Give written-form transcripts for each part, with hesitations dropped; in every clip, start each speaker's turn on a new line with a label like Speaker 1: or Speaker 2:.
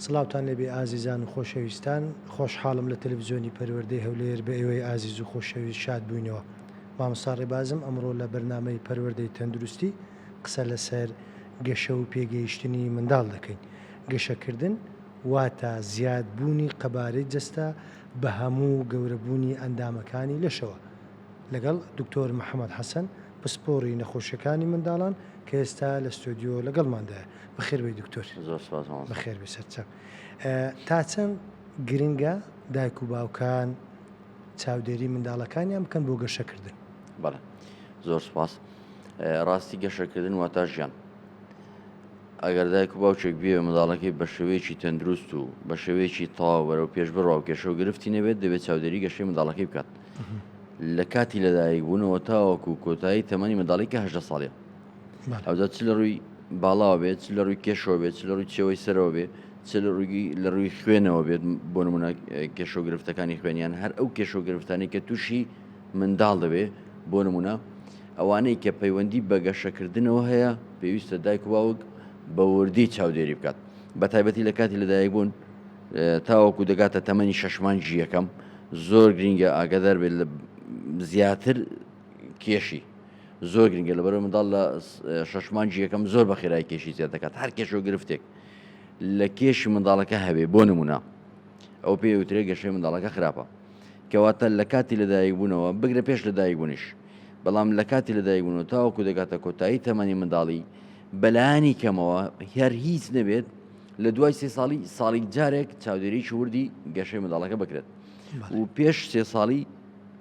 Speaker 1: سڵاوتان لێبێ ئازیزان و خۆشەویستان، خۆشحاڵم لە تەلەفزیۆنی پەروەردەی هەولێر بە ئێوەی ئازیز و خۆشەویست شاد بووینەوە. مامۆستا ڕێبازم ئەمڕۆ لە بەرنامەی پەروەردەی تەندروستی قسە لەسەر گەشە و پێگەیشتنی منداڵ دەکەین. گەشەکردن واتە زیاد بوونی قەبارەی جەستە بە هەموو گەورەبوونی ئەندامەکانی لەشەوە. لەگەڵ دکتۆر محەمەد حەسەن پسپۆڕی نەخۆشیەکانی منداڵان کە ئێستا لە ستۆدیۆ لەگەڵماندایە. بەخێربێی دکتۆر.
Speaker 2: زۆر سوپاس مامۆستا.
Speaker 1: بەخێربێی سەرچاو. تا چەند گرنگە دایک و باوکان چاودێری منداڵەکانیان بکەن بۆ گەشەکردن؟
Speaker 2: بەڵێ زۆر سوپاس. ڕاستی گەشەکردن واتا ژیان. ئەگەر دایک و باوکێک بێ منداڵەکەی بە شێوەیەکی تەندروست و بە شێوەیەکی تەواو بەرەو پێش بڕوا و کێشە و گرفتی نەبێت دەبێت چاودێری گەشەی منداڵەکەی بکات لە کاتی لەدایک بوونەوە تاوەکو کۆتایی تەمەنی منداڵی کە هەژدە ساڵیە ئەوجا چ لە ڕووی باڵاوە بێت چ لە ڕووی کێشەوە بێت چ لە ڕووی چێوەی سەرەوە بێت چ لە ڕووی لە ڕووی خوێنەوە بێت بۆ نمونە کێشە و گرفتەکانی خوێنیان هەر ئەو کێشە و گرفتانی کە تووشی منداڵ دەبێ بۆ نمونە ئەوانەی کە پەیوەندی بە گەشەکردنەوە هەیە پێویستە دایک و باوک بە وردی چاودێری بکات بە تایبەتی لە کاتی لەدایکبوون تاوەکو دەگاتە تەمەنی شەش مانگی یەکەم زۆر گرینگە ئاگادار بێت لە زیاتر کێشی زۆر گرنگە لەبەرەوە منداڵ لە شەش مانگی یەکەم زۆر بە خێرای کێشی زیاد دەکات هەر کێشە و گرفتێک لە کێشی منداڵەکە هەبێ بۆ نمونە ئەو پێی وترێ گەشەی منداڵەکە خراپە کەواتە لە کاتی لەدایکبوونەوە بگرە پێش لەدایکبوونیش بەڵام لە کاتی لەدایکبوونەوە تاوەکو دەگاتە کۆتایی تەمەنی منداڵی بەلایانی کەمەوە هەر هیچ نەبێت لە دوای سێ ساڵی ساڵی جارێک چاودێریی وردی گەشەی منداڵەکە بکرێت و پێش سێ ساڵی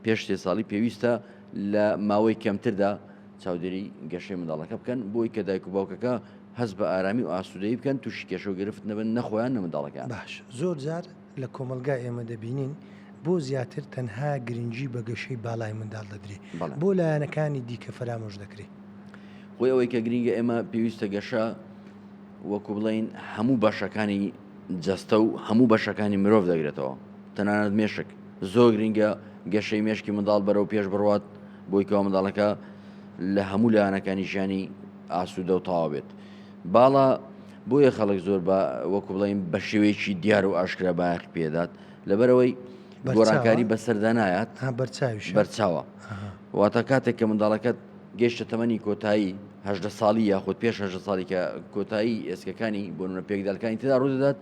Speaker 2: پێش سێ ساڵی پێویستە لە ماوەی کەمتردا چاودێری گەشەی منداڵەکە بکەن بۆی کە دایک و باوکەکە هەست بە ئارامی و ئاسوودەیی بکەن تووشی کێشە و گرفت نەبن نە خۆیان نە منداڵەکەیان.
Speaker 1: باش زۆر جار لە کۆمەڵگای ئێمە دەبینین بۆ زیاتر تەنها گرنگی بە گەشەی باڵای منداڵ دەدرێ
Speaker 2: بەڵێ.
Speaker 1: بۆ لایەنەکانی دیکە فەرامۆش دەکرێ؟
Speaker 2: خۆی ئەوەی کە گرینگە ئێمە پێویستە گەشە وەکو بڵێین هەموو بەشەکانی جەستە و هەموو بەشەکانی مرۆڤ دەگرێتەوە تەنانەت مێشک زۆر گرینگە گەشەی مێشکی منداڵ بەرەو پێش بڕوات بۆی کەوا منداڵەکە لە هەموو لایەنەکانی ژیانی ئاسوودە و تەواو بێت باڵا بۆیە خەڵک زۆر بە وەکو بڵین بە شێوەیەکی دیار و ئاشکرا بایەخ پێدات لەبەرەوەی گۆڕانکاری بەسەردا نایات بەرچاوە واتە کاتێک کە منداڵەکەت گەیشتە تەمەنی کۆتایی هەدە ساڵی یاخود پێش هەژدە ساڵی کە کۆتایی ئێسکەکانی بۆ نمونە پێکدالکانی تێدا ڕوودەدات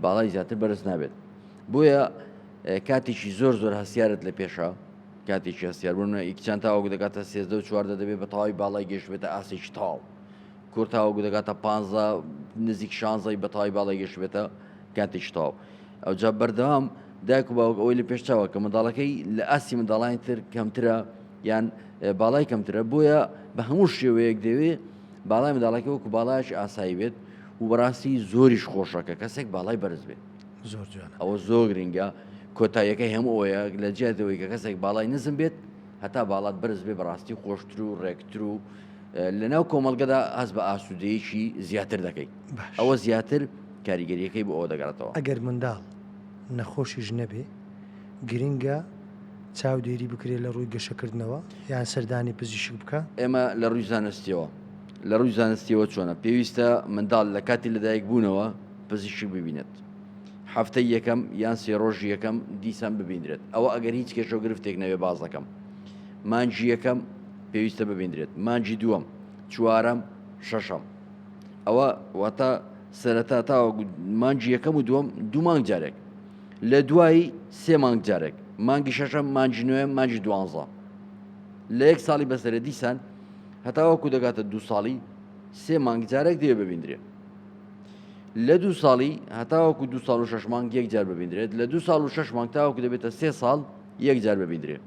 Speaker 2: باڵای زیاتر بەرز نابێت بۆیە کاتێکی زۆر زۆر هەستیارت لە پێشە کاتێکی هەستیار بوون کچان تاوەکو دەگاتە سێزدە و چواردە دەبێت بە تەواوی باڵای گەشتبێتە ئاستێکی تەواو کورد تاوەکو دەگاتە پ نزیک شانزەی بە تەواوی باڵای گەشتبێتە کاتێکی تەواو ئەوجا بەردەوام دایک و باوک ئەوەی لە پێش چاوە کە منداڵەکەی لە ئاستی منداڵانی تر کەمترە یان باڵای کەمترە بۆیە بە هەموو شێوەیەک دەوێ باڵای منداڵەکە وەکو باڵایش ئاسایی بێت و بەڕاستی زۆریش خۆشە کە کەسێک باڵای بەرز بێت
Speaker 1: زۆر جوانە
Speaker 2: ئەوە زۆر گرنگە کۆتاییەکەی هەموو ئەوەیە لە جیاتەوەی کە کەسێک باڵای نزم بێت هەتا باڵات بەرز بێ بەڕاستی خۆشتر و ڕێکتر و لەناو کۆمەڵگەدا هەست بە ئاسوودەیەکی زیاتر دەکەیت ئەوە زیاتر کاریگەریەکەی بۆ ئەوە دەگەڕێتەوە.
Speaker 1: ئەگەر منداڵ نەخۆشیش نەبێ گرنگە چاودێری بکرێت لە ڕووی گەشەکردنەوە یان سەردانی پزیشک بکا؟
Speaker 2: ئێمە لە ڕووی زانستیەوە لە ڕووی زانستیەوە چۆنە پێویستە منداڵ لە کاتی لەدایک بوونەوە پزیشک ببینێت هەفتەی یەکەم یان سێ ڕۆژی یەکەم دیسان ببیندرێت ئەوە ئەگەر هیچ کێشە و گرفتێک نەبێ باس دەکەم مانگی یەکەم پێویستە ببیندرێت مانگی دووەم چوارەم شەشەم ئەوە واتە سەرەتا تاوەکو مانگی یەکەم و دووەم دوو مانگ جارێک لە دوایی سێ مانگ جارێک مانگی شەشەم مانگی نوێم مانگی دوانزە لە یەک ساڵی بەسەرە دیسان هەتاوەکو دەگاتە دوو ساڵی سێ مانگ جارێک دەوێ ببیندرێت لە دوو ساڵی هەتاوەکو دو ساڵ و شش مانگ یەک جار ببیندرێت لە دو ساڵ و شش مانگ تاوەکو دەبێتە سێ ساڵ یەک جار ببیندرێت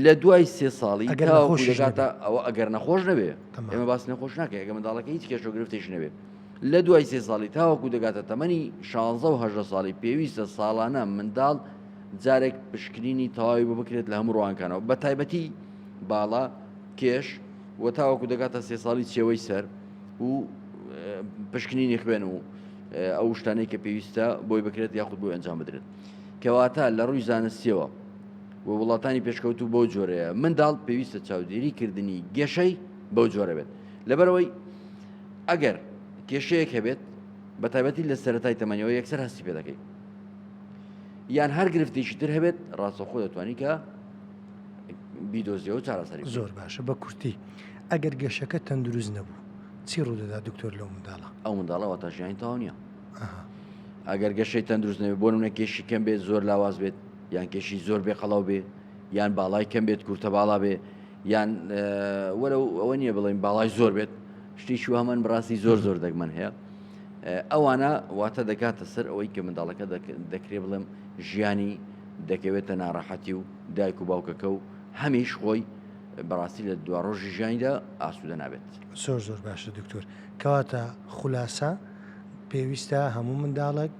Speaker 2: لە دوای سێ ساڵی تاوەکو دەگاتە ئەوە ئەگەر نەخۆش نەبێ ئێمە باس نەخۆش ناکەین ئەگەر منداڵەکە هیچ کێشە و گرفتێکی نەبێ لە دوای سێ ساڵی تاوەکو دەگاتە تەمەنی 16 و هەژدە ساڵی پێویستە ساڵانە منداڵ جارێک پشکنینی تەواوی بۆ بکرێت لە هەموو ڕوانکانەوە بە تایبەتی باڵا کێش و تاوەکو دەگاتە سێ ساڵی چێوەی سەر و پشکنینی خوێن و ئەو شتانەی کە پێویستە بۆی بکرێت یاخود بۆی ئەنجام بدرێت کەواتە لە ڕووی زانستیەوە و وڵاتانی پێشکەوتوو بەو جۆرەیە منداڵ پێویستە چاودێری کردنی گەشەی بەو جۆرە بێت لەبەرەوەی ئەگەر کێشەیەک هەبێت بە تایبەتی لە سەرەتای تەمەنیەوە یەکسەر هەستی پێ دەکەی یان هەر گرفتێکی تر هەبێت ڕاستەوخۆ دەتوانی کە بیدۆزیەوە چارەسەری
Speaker 1: زۆر باشە بە کورتی ئەگەر گەشەکە تەندروست نەبوو چی ڕوودەدا دکتۆر لەو منداڵە؟
Speaker 2: ئەو منداڵە واتە ژیانی تەواو نییە. ئەگەر گەشەی تەندروست نەبێت بۆ نمونە کێشی کەم بێت زۆر لاواز بێت یان کێشی زۆر بێ قەڵەو بێ یان باڵای کەم بێت کورتە باڵا بێ یان وەرە ئەوە نییە بڵێن باڵای زۆر بێت شتێکی هەمان بڕاستی زۆر زۆر دەگمەن هەیە ئەوانە واتە دەکاتە سەر ئەوەی کە منداڵەکە دەکرێ بڵێم ژیانی دەکەوێتە ناڕەحەتی و دایک و باوکەکە و هەمیش خۆی بەڕاستی لە دواڕۆژی ژیانیدا ئاسوودە نابێت.
Speaker 1: زۆر زۆر باشە دکتۆر کەواتە خولاسە پێویستە هەموو منداڵێک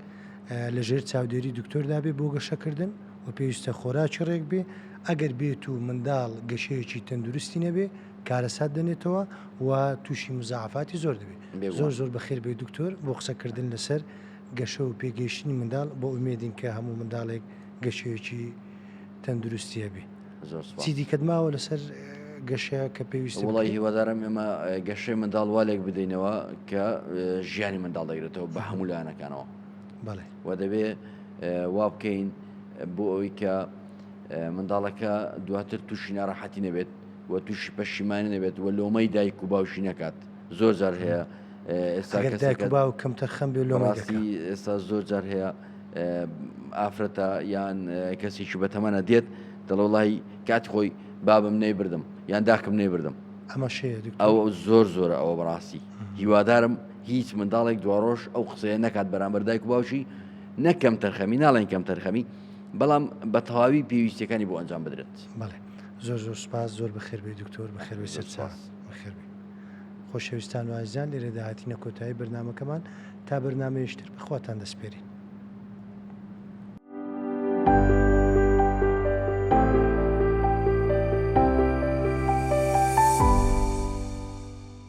Speaker 1: لە ژێر چاودێری دکتۆردا بێ بۆ گەشەکردن و پێویستە خۆراکی ڕێک بێ ئەگەر بێت و منداڵ گەشەیەکی تەندروستی نەبێ کارەسات دەنێتەوە و تووشی مزاعفاتی زۆر دەبێت زۆر زۆر بەخێر بێ دکتۆر بۆ قسەکردن لەسەر گەشە و پێگەیشتنی منداڵ بۆ ئومێدین کە هەموو منداڵێک گەشەیەکی تەندروستی هەبێ.
Speaker 2: زۆر سوپاس.
Speaker 1: چی دیکەت ماوە لەسەر گەشە کە پێویستە
Speaker 2: وڵی هیوادارم ئێمە گەشەی منداڵ والێک بدەینەوە کە ژیانی منداڵ دەگرێتەوە بە هەموو لایەنەکانەوە
Speaker 1: بەڵێ
Speaker 2: و دەبێ وا بکەین بۆ ئەوەی کە منداڵەکە دواتر تووشی ناڕەحەتی نەبێت و تووشی پەشیمانی نەبێت و لۆمەی دایک و باوکی نەکات زۆر جار هەیە
Speaker 1: ئێستا دایک و باوک کەمتەرخەم بێ لۆمەڕاستی
Speaker 2: ئێستا زۆر جار هەیە ئافرەتە یان کەسێکی بەتەمەنە دێت دەڵێ وڵی کاتی خۆی بابم نەیبردم یان داکم نەیبردم
Speaker 1: ئەمە
Speaker 2: ئەو زۆر زۆرە ئەوە بەڕاستی هیوادارم هیچ منداڵێک دواڕۆژ ئەو قسەیە نەکات بەرامبەر دایک و باوکی نەکەم تەرخەمی ناڵێن کەم تەرخەمی بەڵام بە تەواوی پێویستەکانی بۆ ئەنجام بدرێت
Speaker 1: بەڵێ زۆر زۆر سپاس زۆر بەخێر بێی دکتۆر بەخێر بێی سەرچاو بەخێر بێی خۆشەویستان و ئازیزان لێرەدا هاتینە کۆتایی بەرنامەکەمان تا بەرنامەیەکی تر بەخواتان دەسپێرین.